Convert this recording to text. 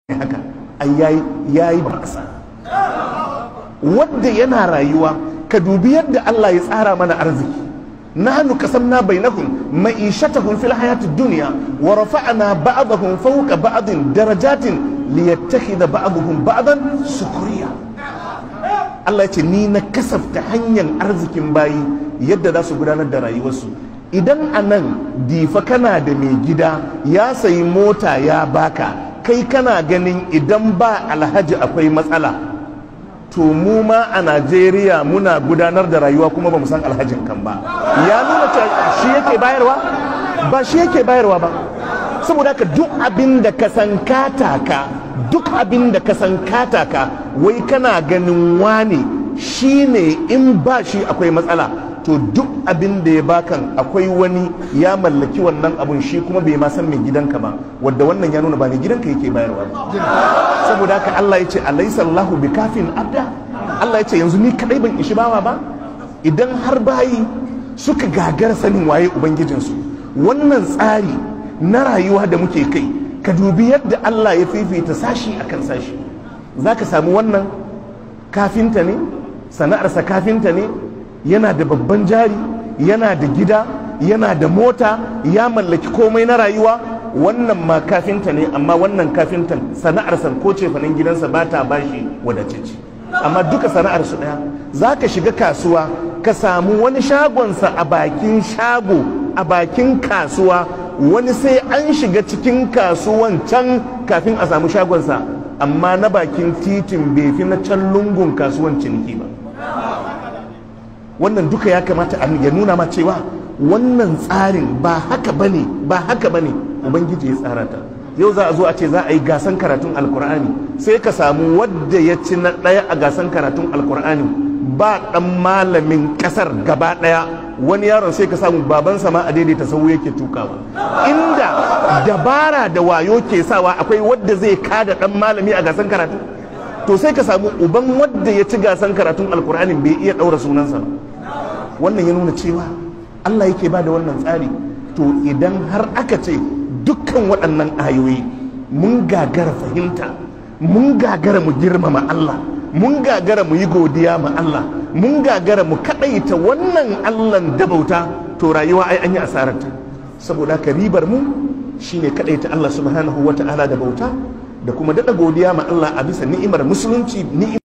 Haka ai yayi basa wadda yana rayuwa. Ka dubi yadda Allah ya tsara mana arziki. Nahnu qasamna bainahum ma'ishatahum fil hayatid dunya wa rafa'na ba'dahum fawqa ba'din darajatin liyattakhidha ba'dahum ba'dan sukhriya. Allah ya ce ni na kasafta hanyar arzikin bayi yadda za su gudanar da rayuwarsu. Idan anan Difa kana da mai gida ya sayi mota ya baka, kai kana ganin idan ba alhaji akwai matsala. To mu ma a Najeriya muna gudanar da rayuwa kuma ba mu san alhajin kan ba. Ya nuna shi yake bayarwa? Ba shi yake bayarwa ba. Saboda haka duk abin da ka san kataka, duk abin da ka san kataka, wai kana ganin wane shine in ba shi akwai matsala. To duk abin da ya bakan akwai wani ya mallaki wannan abun, shi kuma bai ma san mai gidanka ba, wadda wannan ya nuna ba mai gidanka yake bayarwa ba. Saboda haka Allah ya ce alaysa Allahu bikafin abda. Allah ya ce yanzu ni kadai ban ishi bawa ba. Idan har bayi suka gagara sanin waye ubangijinsu, wannan tsari na rayuwa da muke kai, ka dubi yadda Allah ya fifita sashi akan sashi. Zaka samu wannan kafinta ne, sana'arsa kafinta ne, yana da babban jari, yana da gida, yana da mota, ya mallaki komai na rayuwa. Wannan ma kafinta ne, amma wannan kafintan sana'arsa ko cefanen gidansa ba ta bashi wadatacce, amma duka sana'ar su ɗaya. Za ka shiga kasuwa ka samu wani shagonsa a bakin shago, a bakin kasuwa, wani sai an shiga cikin kasuwan can kafin a samu shagonsa, amma na bakin titin bai fi na can lungun kasuwan ciniki ba. Wannan duka ya kamata ya nuna ma cewa wannan tsarin ba haka bane, ba haka bane ubangiji ya tsara ta. Yau za a zo a ce za a yi gasan karatun alkur'ani, sai ka samu wadda ya ci na ɗaya a gasan karatun alkur'ani ba ɗan malamin ƙasar gaba ɗaya. Wani yaron sai ka samu babansa ma a daidaita sahu yake tukawa. Inda dabara da wayo ke sawa akwai wadda zai kada ɗan malami a gasan karatu. To sai ka samu uban wadda ya ci gasan karatun alkur'anin bai iya ɗaura sunansa ba. Wannan ya nuna cewa Allah yake ba da wannan tsari. To idan har aka ce dukkan waɗannan ayoyi mun gagara fahimta, mun gagara mu girmama Allah, mun gagara mu yi godiya ma Allah, mun gagara mu kaɗaita wannan Allahn da bauta, to rayuwa ai an yi asararta. Saboda haka ribar mu shine kaɗaita Allah subhanahu wata'ala da bauta, da kuma daɗa godiya ma Allah a bisa ni'imar musulunci, ni'imar